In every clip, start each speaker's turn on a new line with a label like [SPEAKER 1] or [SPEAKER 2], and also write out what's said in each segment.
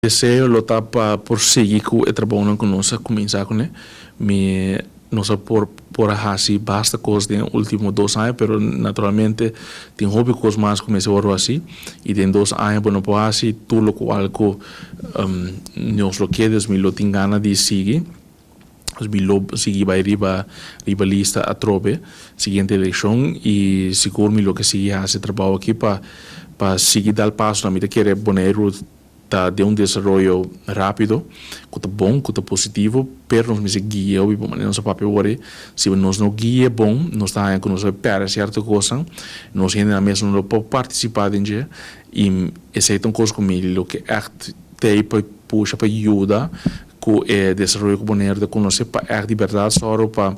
[SPEAKER 1] Deseo lo ta pa por sigui ku e trabounan ku nos a kuminsá kuné. Mi nos a por por a hasi basta kos den e último 2 aña, pero naturalmente tin hopi kos mas ku mester wòrdu hasi i den 2 aña bo no por hasi tur lokual ku nos lo ke. Dus mi lo tin gana di sigui. Dus mi lo sigui bai riba lista atrobe siguiente elekshon i sigur mi lo ke sigui hasi trabou aki pa sigui dal paso. Mi ta kere Boneiru ta den un desaroyo rápido, ku ta bon, ku ta positivo, pero nos mester guia hopi bon. Manera nos a papia awor, si nos no guia bon, nos ta haña ku nos a pèrdè sierto kosnan, nos hendenan mes no lo por partisipá den dje, i esei ta un kos ku mi lo ke ègt t'ei pa pusha pa yuda ku e desaroyo ku Boneiru ta konosé, pa ègt di bèrdat sòru pa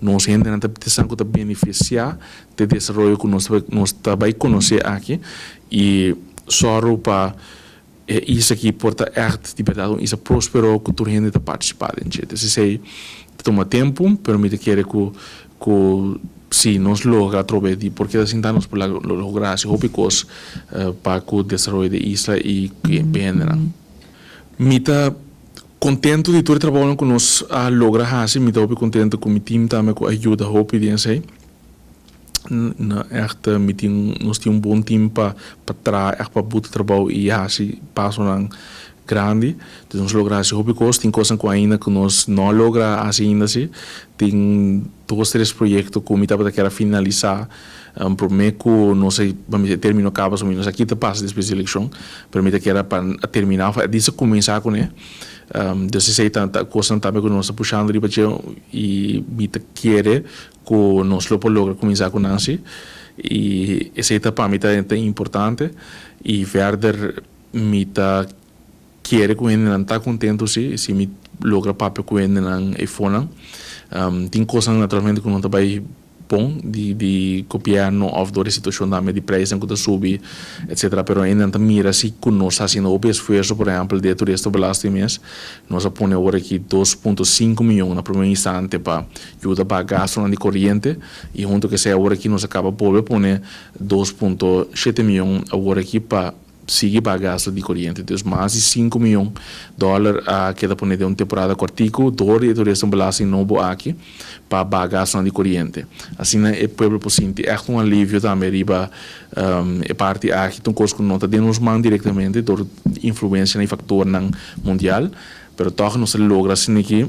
[SPEAKER 1] nos hendenan ta esnan ku ta benefisiá di e desaroyo ku nos ta bai konosé aki i sòru pa e isla aki por ta ègt di bèrdat un isla próspero ku tur hende ta partisipá den dje. Entonces esei ta tuma tempu, pero mi ta kere ku si nos logra atrobe di por keda sinta, nos por logra hasi hopi kos pa ku desaroyo di e isla i ku e hendenan. Mi ta kontentu di tur e trabounan ku nos a logra hasi, mi ta hopi kontentu ku mi team tambe ku a yuda hopi den esei. Na ègt mi tin nos tin un bon team pa traha ègt pa buta trabou i hasi pasonan grandi. Entonces nos logra hasi hopi kos, tin kosnan ku ainda ku nos no a logra hasi ainda si. Tin dos tres proyekto ku mi tabata kier a finalisá promé ku nos a e término kaba, so mi no sa ki ta pasa despues di elekshon, pero mi ta kier pa a terminá òf at least a kuminsá kuné. Dus esei ta kosnan tambe ku nos ta pushando riba dje i mi ta kere ku nos lo por logra kuminsá ku nan si. I esei ta pa mi ta importante i verder mi ta kere ku hendenan ta kontentu si, si mi logra papia ku hendenan eifonan. Tin kosnan naturalmente ku no ta bai bon di gobièrnu òf dor e situashon tambe di preisnan ku ta subi etcetera, pero hendenan ta mira si ku nos ta hasiendo hopi esfuerso. Por ehèmpel, di e toeristenbelasting mes, nos a pone awor aki 2.5 mion na promé instante pa yuda baha gastonan di koriente i hunto ku esei awor aki nos a kaba bolbe pone 2.7 mion awor aki pa sigui baha gasto di koriente. Dus mas di 5 mion dòler a keda pone den un temporada kòrtiku dor di e toeristenbelasting nobo aki pa baha gastonan di koriente. Asina e pueblo por sinti ègt un alivio tambe riba e parti aki. Ta un kos ku no ta den nos man direktamente dor influensianan i faktornan mundial, pero tòg nos a logra asina aki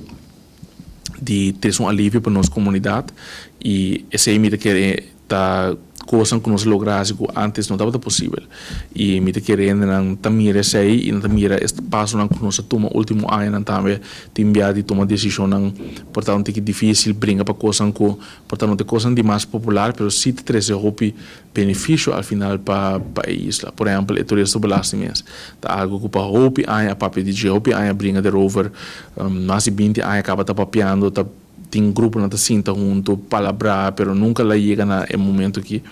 [SPEAKER 1] di trese un alivio pa nos komunidat i esei mi ta kere ta kosnan ku nos a logra hasi ku antes no tabata posibel. I mi ta kere hendenan ta mira esei i nan ta mira e pasonan ku nos a tuma último añanan tambe. Tin bia di tuma desishonnan por ta un tiki difísil, bringa pa kosnan ku por ta no ta e kosnan di mas popular, pero si ta trese hopi benefisio al final pa e isla. Por ehèmpel, e toeristenbelasting mes ta algu ku pa hopi aña a papia di dje, hopi aña a bringa derover, mas di 20 aña kaba ta papiando, ta tin gruponan ta sinta huntu palabrá, pero nunka la yega na e momento aki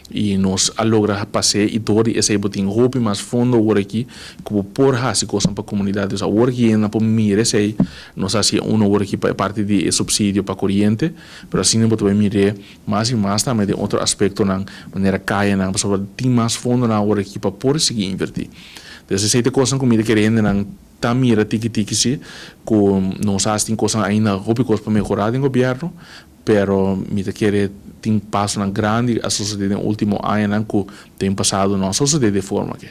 [SPEAKER 1] i nos a logra pas'é. I dor di esei bo tin hopi mas fondo awor aki ku bo por hasi kosnan pa komunidat. Dus awor aki hende nan por mira esei. Nos a hasi un awor aki pa e parti di e supsidio pa koriente, pero asina bo ta bai mir'é mas i mas tambe den otro aspektonan manera kayanan, pasobra tin mas fondonan awor aki pa por sigui invertí. Dus esei ta kosnan ku mi ta kere hendenan ta mira tiki tiki si, ku nos a hasi. Tin kosnan ainda, hopi kos pa mehorá den gobièrnu, pero mi ta kere tin pasonan grandi a sosodé den último añanan ku den pasado no a sosodé di e forma aki.